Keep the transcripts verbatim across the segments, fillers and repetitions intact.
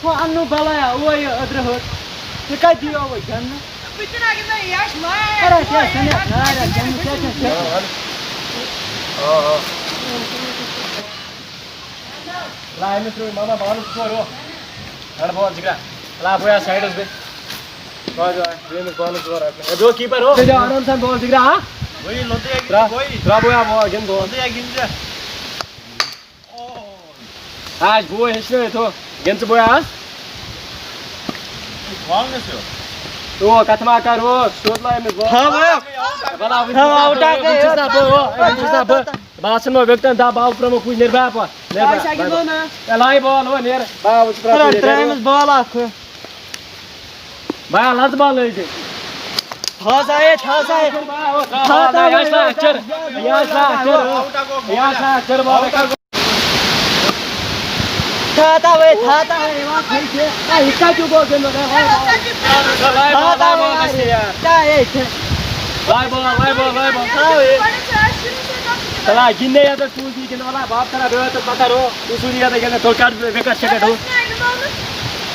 وۄنۍ اَننو بَلایا اوے یہِ أدرٕ ہیوٚت۔ ژٕ کَتہِ دِیو وۄنۍ جَنہٕ؟ بہٕ تہِ نہ گِنٛدٕ یَش ماے، اَرا کیٛاہ چھَنہٕ یَتھ نارِ اَتھ جَنہٕ، ژےٚ کیٛاہ چھَتھ؟ آ، آ۔ لا، أمِس ترٛٲوِو ماما بالَس ژور ہُہ۔ ہَڑ بال جِگرا۔ لا، بہٕ یَتھ سایڈَس بیٚیہِ۔ بہٕ حظ یِمہٕ أمِس بالَس ژور رَٹنہِ۔ ہے، بیٚیہِ کیٖپَر ہُہ۔ ژےٚ دِ آرام سان بال جِگرا، ہا؟ وہی لوٚتُے یا گِنٛدِ، ترٛا-، وہی۔ ترٛا بہٕ یا بال، گِنٛد بال۔ لوٚتُے یا گِنٛدِ ژےٚ۔ آج بوے ہیٚچھنٲوِتھ ہُہ۔ گِنٛد ژٕ بوے آز۔ والنَس ہیوٚر۔ او، کَتھ ما کَر ہُہ، سیوٚد لا أمِس بال۔ تھاو، تھاو۔ بَلا، وٕنہِ تھاو، چھُس نا آوُٹ بہٕ، اَکھ، وٕنہِ چھُس نا بہٕ، وٕنہِ چھُس نا بہٕ۔ بہٕ آسَن وۄنۍ وِکٹَن دَہ بال ترٛٲومٕژ، پُج نیر بہٕ اَپَر۔ نیر بہٕ، آسہِ نیر گِنٛدُن بہٕ۔ نا۔ اے، لایہِ بال، ہُہ، نیر۔ بہٕ آوُس، ژٕ ترٛاو، ترٛاو نیر۔ أمِس بال اَکھ ہُہ۔ بیا لَژ بال لٲگۍ زِ۔ تھاو سا ہے، تھاو سا ہے۔ تھاو، تھاو، تھاو، یہِ آسہِ نا اَچھر، یہِ آسہِ نا اَچھر، یہِ آسہِ نا اَچھر بال۔ تھاو، تھاو ہے، تھاو، تھاو ہے، یِوان کھٔلۍ چھِ۔ اے، یہِ کَتہِ گوٚو گِنٛدُن؟ اے، وَے بال۔ تھاو، تھاو ہے، یار۔ کیٛاہ ہے چھِ؟ وَے بال، وَے بال، وَے بال۔ تھاو ہے۔ چلا، گِنٛدنے یَتَس۔ تُہۍ گِنٛدِو وَلا باب تَران بیٚیہِ تہٕ پَتہٕ رُو۔ تُہۍ سوٗزِو یَتَس گِنٛدان، تُہۍ کَتھ وِکَٹ چھِ کَڑو؟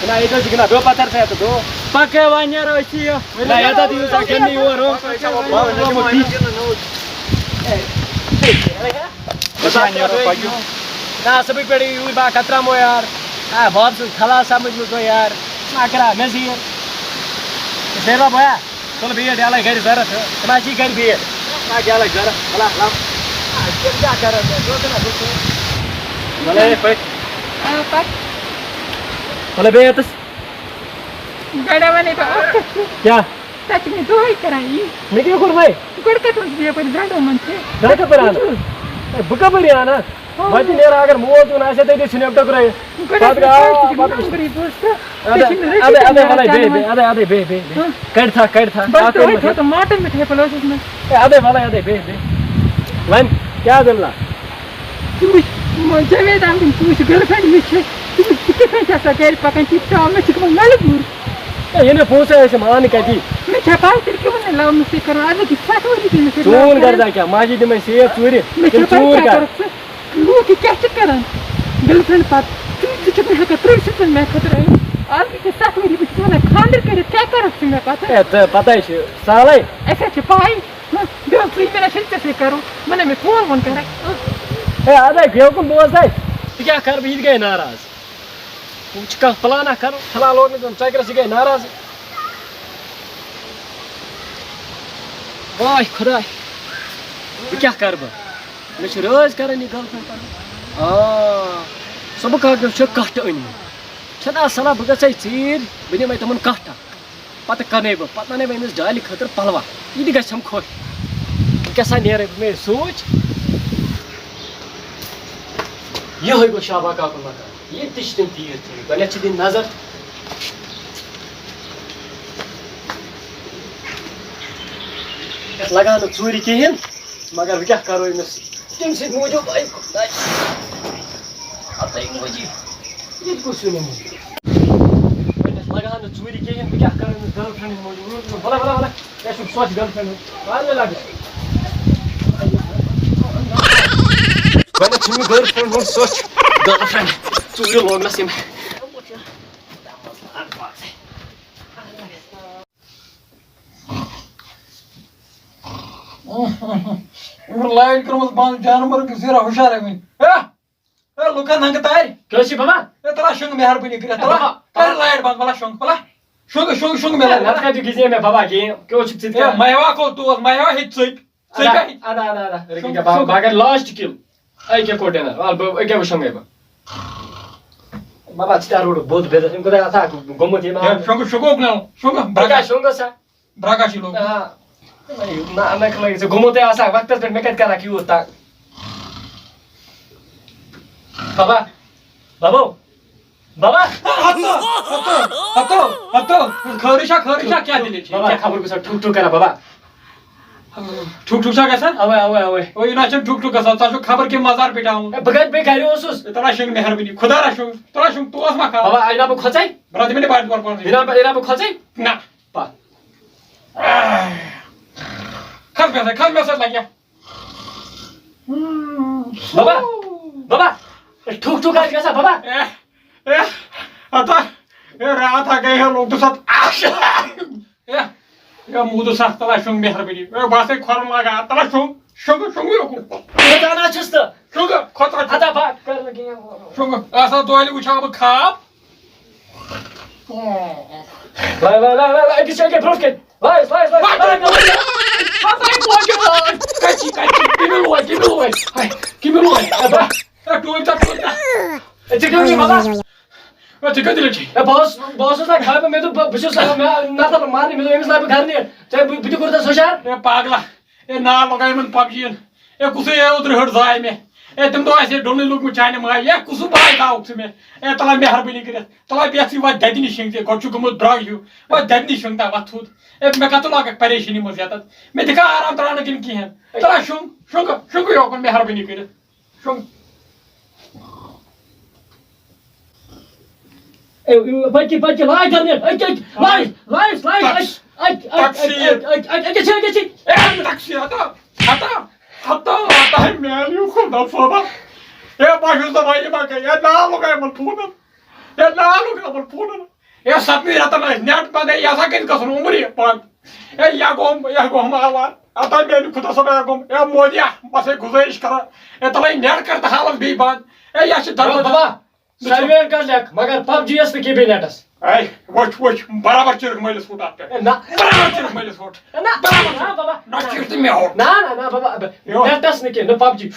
نہ، ییٚتہِ حظ چھِ گِنٛدان، بیٚیہِ پَتہٕ چھِ یَتَس دُو۔ پَکھ ہے وۄنۍ نیرو أسۍ یہِ۔ نہ، یَتَس دِیِو سا گِنٛدنہٕ یور رُو۔ نہ، صُبحٕکۍ پٮ۪ٹھ یِیِو با کَترامو یار۔ آ، باب سُنٛد خلاص سَمٕجھ منٛز گوٚو یار۔ ما کَران مےٚ زیٖر۔ بیٚیہِ بابا۔ تُل بیٹ، یَلَے گَرِ ضوٚرَتھ، ہہ۔ تِم حظ چھِ گَرِ بیٹ۔ آ، یَلَے ضوٚرَتھ، وَلا، لَو۔ آ، تِم کیٛاہ کَرَن؟ وَلَے، پٔکۍ۔ آ، پَکھ۔ وَلَے، بیٚیہِ یَتَس۔ گۄڈٕ وَنے بہٕ اَکھ کَتھ۔ کیٛاہ؟ تَتہِ چھِ مےٚ دۄہَے کَران یی۔ مےٚ کیٛاہ کوٚر وۄنۍ؟ گۄڈٕ کَتہِ اوس یہِ یَپٲرۍ گرٛاینٛڈَر منٛز چھِ؟ گرٛاینٛڈَر پَران؟ یہِ چھُ۔ ہے، بہٕ کَپٲرۍ اَنہٕ؟ وَتہِ نیرٕ، اگر مول دیُن آسہِ ہا، تیٚلہِ ژھٕنہِ اَمہِ ٹۄکرٲیِتھ۔ گۄڈٕ پَتہٕ ٲسۍ گا-، نہٕ پَتہٕ چھِ نمبرٕے بوٗزتھٕ۔ اَدٕ، ژےٚ چھُے نہٕ اَدٕ، رٔٹِتھ اَدٕ، تہِ وَلَے، نیران بیٚہہ، کانٛہہ۔ بیٚہہ، اَدٕ، اَدٕ، بیٚہہ، بیٚہہ، بیٚہہ۔ ہہ؟ کَڑِ تھا، کَڑِ تھا، بَس اَتھ تۄہہِ کٔرۍ تھوٚو مَتھ۔ تہٕ ماٹَن مِٹھٲے پھٔلۍ ٲسٕس نہٕ۔ اے، اَدٕ، وَلَے، اَدٕ، بیٚہہ، بیٚہہ۔ وۄنۍ کیٛاہ دٔلیٖلہ؟ ژٕ وٕچھ، یِمو جاوید احمدٕنۍ کٲنٛسہِ گٔرل فرٛٮ۪نٛڈ وٕچھ، ژٕ وٕچھ، ژٕ کِتھ کٔنۍ چھِ آسان گَرِ پَکان، تِم چھِ آمٕتۍ، مےٚ چھِ گٔمٕژ مجبوٗر۔ اے، ییٚلہِ مےٚ پونٛسہٕ ٲسۍ، یِم آو نہٕ کَتی۔ مےٚ چھےٚ پَے، تیٚلہِ کیٛاہ ووٚن مےٚ لَونہٕ سۭتۍ کَرُن، اَدٕ کہِ ژےٚ تھوٚوُے نہٕ تٔمِس سۭتۍ چون لَونہٕ گَرِ کَرُن۔ دا کیٛاہ؟ ماجہِ دِمَے سیف ژوٗرِ، مےٚ کِنہٕ چھےٚ پَے ژوٗر کیٛاہ کَرٕ؟ کَرَکھ ژٕ؟ لوٗکھ یہِ کیٛاہ چھِ کَران؟ گٔرل فرٛٮ۪نٛڈ پَتہٕ ژٕ، ژٕ چھُکھ نہٕ ہٮ۪کان ترٛٲوِتھ سُہ مےٚ خٲطرٕ أنِتھ۔ آز گٔژھِتھ سَتھ ؤری، بہٕ چھُس وَنان، خانٛدَر کٔرِتھ کیٛاہ کَرَکھ ژٕ مےٚ پَتہٕ؟ اے، تہٕ پَتَے چھِ سہلٕے۔ اَسہِ حظ چھِ پَے۔ ہہ، بیٚیہِ اوس ژٕ یہِ مےٚ نہ چھُنہٕ ژےٚ سۭتۍ کَرُن۔ وَنان مےٚ فون وون کَرَکھ۔ ہہ۔ اے، اَدَے، بیوکُن بوز تَے۔ ژٕ کیٛاہ کَرٕ بہٕ؟ یہِ تہِ گٔے ناراض۔ وۄنۍ چھُ کانٛہہ پٕلانہ کَرُن۔ فِلحال لوگ نہٕ تٔمۍ ژۄکرَس، یہِ گٔے ناراض۔ واے خۄداے، بہٕ کیٛاہ کَرٕ بہٕ؟ مےٚ چھِ رٲض کَرٕنۍ یہِ گٔرل فرٛٮ۪نٛڈ پَنٕنۍ۔ آ، سُہ بہٕ کَتھ چھُ کَٹھ أنۍ مٕتۍ۔ چھَنہٕ آز صلاح بہٕ گژھَے ژیٖرۍ، بہٕ نِمَے تِمَن کَٹھ اَکھ۔ پَتہٕ کَنَے بہٕ، پَتہٕ اَنَے بہٕ أمِس ڈالہِ خٲطرٕ پَلوا۔ یہِ تہِ گژھِ ہم خۄش۔ بہٕ کیٛاہ سا نیرَے، مےٚ سوٗنٛچ۔ یِہوٚے گوٚو شابا کاکُن مکان۔ ییٚتہِ تہِ چھِ تِم تیٖر تھٲومٕتۍ۔ گۄڈٕنٮ۪تھ چھِ دِنۍ نظر۔ یَتھ لگان نہٕ ژوٗرِ کِہیٖنۍ، مگر وۄنۍ کیٛاہ کَرو أمِس؟ تٔمۍ سٕنٛدِ موٗجوٗب، اَے خۄداے۔ اَتَے موٗجی۔ ییٚتہِ کُس چھُ نِمُت؟ وۄنۍ یَتھ لگان نہٕ ژوٗرِ کِہیٖنۍ، بہٕ کیٛاہ کَرٕ أمِس گٔرل فرٛٮ۪نٛڈِ موٗجوٗب؟ وَلہٕ، وَلہٕ، وَلہٕ۔ یہِ چھُنہٕ سۄچھ گٔرل فرٛٮ۪نٛڈ۔ پانہٕ ؤنۍ لَگَس۔ گۄڈٕنٮ۪تھ چھُنہٕ مےٚ گٔرل فرٛٮ۪نٛڈ ہُنٛد سۄچھ گٔرل فرٛٮ۪نٛڈ۔ ژوٗرِ لوگ مےٚ سِم۔ لایٹ کٔرمٕژ بنٛد، جانور گٔژھۍ ذرا ہُشارے وۄنۍ۔ ہے! اے، لُکن ہنگہٕ تارِ۔ کیٛاہ چھِ بابا؟ اے، تَلہ شۄنٛگ مہربٲنی کٔرِتھ، تَلہ۔ بابا، کر بابا۔ لایٹ بنٛد، بَلہ شۄنٛگ، بَلہ۔ شۄنٛگ، شۄنگ، شۄنگ، مےٚ ہے، لَگہِ۔ نَتہٕ کَتہِ گِنٛدے مےٚ بابا گیم؟ کیٛاہ اوسُکھ ژٕ تہِ اے، کران؟ مےٚ ہا کھوٚت توس، مےٚ ہا ہیٚتہِ ژٔپۍ۔ ژٔپۍ ادا، ہا ہیٚتہِ۔ ادا، ادا، ادا۔ رُکِو شۄنٛگ، کیٛاہ بابا، شۄنٛگ۔ بہٕ اگر لاسٹ کِل۔ أکے کوٚٹ یَنہٕ۔ وَلہٕ بہٕ، أکے وٕچھُن گٔے بہٕ۔ بابا، ژٕ تہِ ہا روٚٹُکھ بوٚد بے عزت۔ أمۍ کوٗتاہ اَتھ ہا گوٚمُت یہِ نا۔ ہے، شۄنٛگُک، شۄنٛگُک نہ، شۄنٛگُک، بہٕ کیٛاہ برٛکھ۔ شۄنٛگُس سا؟ برٛکھ ہا چھِ لوٚگمُت۔ آ۔ نہ، مےٚ کَتہِ لَگہِ ژےٚ گوٚمُت ہے آسان وقتَس پٮ۪ٹھ، مےٚ کَتہِ کَرَکھ یوٗت تنٛگ؟ بابا، بابو، بابا۔ ہَتو، ہَتو، ہَتو، ہَتو۔ خٲرٕے چھا، خٲرٕے چھا؟ کیٛاہ دٔلیٖل چھِ؟ بابا، کیٛاہ؟ خبر کُس ٹھُک ٹھُک کَران، بابا۔ ٹھُک ٹھُک چھا گژھان؟ اَوَے، اَوَے، اَوَے۔ او، یہِ نہ چھُنہٕ ٹھُک ٹھُک گژھان، ژٕ چھُکھ خبر کیٚنٛہہ مزار پٮ۪ٹھ آمُت۔ ہے، بہٕ کَتہِ، بہٕ کَرِ اوسُس؟ ہے، تَلہ شۄنٛگ مہربٲنی، خۄدا رَچھُن، تَلہ شۄنٛگ، توس ما کھا؟ بابا، آیہِ نا بہٕ کھۄژَے؟ برٛا، دِ مےٚ یہِ بَٹہٕ وَر پَنُن۔ یہِ نا بہٕ، یہِ نا بہٕ کھۄژَے؟ نہ۔ پَتھ۔ کھَس مےٚ سۭتۍ، کھَس مےٚ سۭتۍ لَگہِ۔ بابا، بابا، ٹھُک ٹھُک حظ چھِ گژھان، بابا۔ اے، اے، ہتا، ہے، راتھ ہا گٔے ہے لوٚگ تہٕ سَتھ۔ ہے، ہے، موٗدُس ہا، تَلہ شۄنٛگ مہربٲنی۔ ہے، بہٕ ہسا کھۄرَن لگان، تَلہ شۄنٛگ، شۄنٛگ، شۄنٛگ یوکُن۔ بہٕ زانان چھُس تہٕ۔ شۄنٛگ، کھۄژان چھُ۔ ہتا بہٕ کرٕ نہٕ کِہیٖنۍ۔ شۄنٛگ، آسان دۄہلہِ وٕچھان بہٕ خواب۔ لایِو، لایِو، لایِو، لایِو، أکِس چھِ أکِس برٛونٛٹھ کَنہِ۔ Live, live, live, live, live. کَتہِ چھِ، کَتہِ چھِ؟ کٔمۍ لوگ، کٔمۍ لوگ؟ ہاے، کٔمۍ لوگ؟ اے، بہٕ۔ اے، ٹوٗپۍ تَتھ، ٹوٗپۍ تَتھ۔ اے، ژےٚ کیٛاہ ووٚنُے بَبَس؟ اے، ژےٚ کیٛاہ دٔلیٖل چھے؟ اے، بہٕ اوسُس، بہٕ اوسُس نہ خابہٕ، مےٚ دوٚپ، بہٕ، بہٕ چھُس، مےٚ نفر مارنہِ، مےٚ دوٚپ، أمِس لاگہٕ بہٕ گَرٕ نیر۔ ژےٚ، بہٕ، بہٕ تہِ کوٚر تَتھ ہُشار۔ اے، پاگلا۔ اے، نار لگایہِ یِمن پب جی ین۔ اے، کُسٕے اے اوترٕ ہٕٹ زاے مےٚ۔ اے، تِم دۄہ آسہِ ہے ڈوٚلٕے لوٚگمُت چانہِ ماجہِ۔ اے، کُسُے باے تھاوُکھ ژٕ مےٚ؟ اے، تَلہ مہربٲنی کٔرِتھ۔ تَلہ بیٚہہ ژٕے وَتھ دَدِ نِش شیٚنٛگ ژٕ۔ گۄڈٕ چھُکھ گوٚمُت درٛگ ہیوٗ۔ وَتھ دَدِ نِش شیٚنٛگ تَلہ وَتھ تھوٚد۔ اے، مےٚ کَتھ لاگَکھ پریشٲنی منٛز یَتَتھ؟ مےٚ دِکھا آرام ترٛاونہٕ کِنہٕ کِہیٖنۍ؟ تَلہ شۄنٛگ، شۄنٛگ، شۄنٛگٕے یوکُن مہربٲنی کٔرِتھ۔ شۄنٛگ۔ اے، پٔکِو، پٔکِو، لایِو کرنہِ۔ أکہِ، أکہِ، لایِو، لایِو، لایِو، تَکس-، أکہِ، أکہِ، أکہِ، تَکسیٖر۔ أکہِ، أکہِ، أکہِ، أکہِ، أکہِ، أکہِ۔ اے، تَکسیٖر، ہتا، ہتا، ہتا، ہتا، میٛانہِ خۄدا صٲبا۔ اے، بہٕ چھُس دَپان، یہِ ما گٔے؟ اے، ناو لوٚگ یِمَن فونَن۔ اے، ناو لوٚگ یِمَن فونَن۔ اے، سَتنٕے رٮ۪تَن ٲسۍ نٮ۪ٹ بنٛد، اے، یہِ ہسا گژھِ گژھُن عُمرِ بنٛد۔ اے، یہِ گوٚو، یہِ گوٚو ماوار۔ اَتا میٛانہِ خۄدا صٲبا، یہِ گوٚو، اے، مودیا، بہٕ چھُسَے گُزٲرِش کران۔ اے، تَلَے نٮ۪ٹ کر تہٕ حالَس بیٚیہِ بنٛد۔ اے، یہِ چھِ ہے دربدر۔ بابا، سروے کر لیکھ، مگر پب جی یس نہٕ کینٛہہ بیٚیہِ نیٹس۔ ہے، وٕچھ، وٕچھ، برابر چِرکھ مٲلِس ہوٚٹ اَتھ پٮ۪ٹھ۔ ہے، نہ۔ برابر چِرکھ مٲلِس ہوٚٹ۔ ہے، نہ، برابر نہ، چِرکھ۔ بابا۔ نہ، چِرکھ تہٕ مےٚ ہوٚٹ۔ نہ، نہ، نہ، بابا، اب-، یو۔ نیٹس نہٕ کینٛہہ، نہ پب جی۔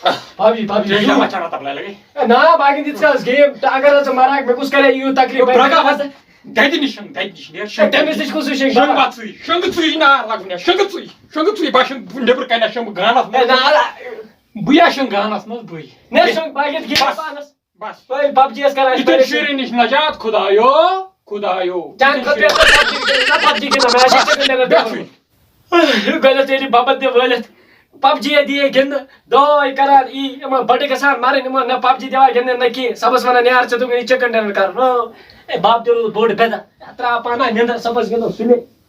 پب جی، پب جی، جی، پب جی۔ جمع چھا مطلب لگے؟ ہے، نہ، باقین دِژ کیٛاہ حظ گیم؟ تہٕ اگر حظ ژٕ مَران، مےٚ کُس کرے یوٗت تکلیٖف؟ یو، برٛگا حظ۔ دَدِ نِش شۄنٛگ، دَدِ نِش نیرٕ، شۄنٛگ۔ تٔمِس نِش کُس چھُ شۄنٛگ؟ شۄنٛگ بابا۔ وَتھ ژٕے، شۄنٛگ ژٕے، نار لَگُن یا، شۄنٛگ ژٕے، شۄنٛگ ژٕے، بہٕ شۄنٛگہٕ نیٚبرٕ کَنہِ، شۄنٛگہٕ گانَس ہے، منٛز۔ نہ، نہ۔ بہٕ یا شۄنٛگہٕ گانَس منٛز، بہٕ۔ نیر شۄنٛگ، باقین گیم بَس۔ پانَس۔ بس۔ وۄنۍ پب جی یَس کران أسۍ یِتھٮ۪ن پریشان۔ شُرٮ۪ن نِش نجات خدایو، خدایو۔ چانہِ خٲطرٕ یَتھ پب جی گِنٛدُن، نہ پب جی گِنٛدُن، مےٚ آسہِ چِکن ڈِنر بیٚہہ گِنٛدُن۔ ژٕے۔ گۄڈٕنٮ۪تھ ییٚلہِ ببن تہِ وٲلِتھ، پب جی یے دِیے گِنٛدنہٕ، دۄہے کران یی، یِمن بٔڈٕ گژھان مرٕنۍ، یِمن نہ پب جی دِوان گِنٛدنہٕ نہ کینٛہہ، صبحس ونان، "یار، ژےٚ دوٚپُے یہِ چِکن ڈِنر کرُن۔" ہو، اے، بب تہِ روٗد بوٚڑ بے عزت، ترٛاو پانہ نِندر، صبحس گِنٛدو سُلے۔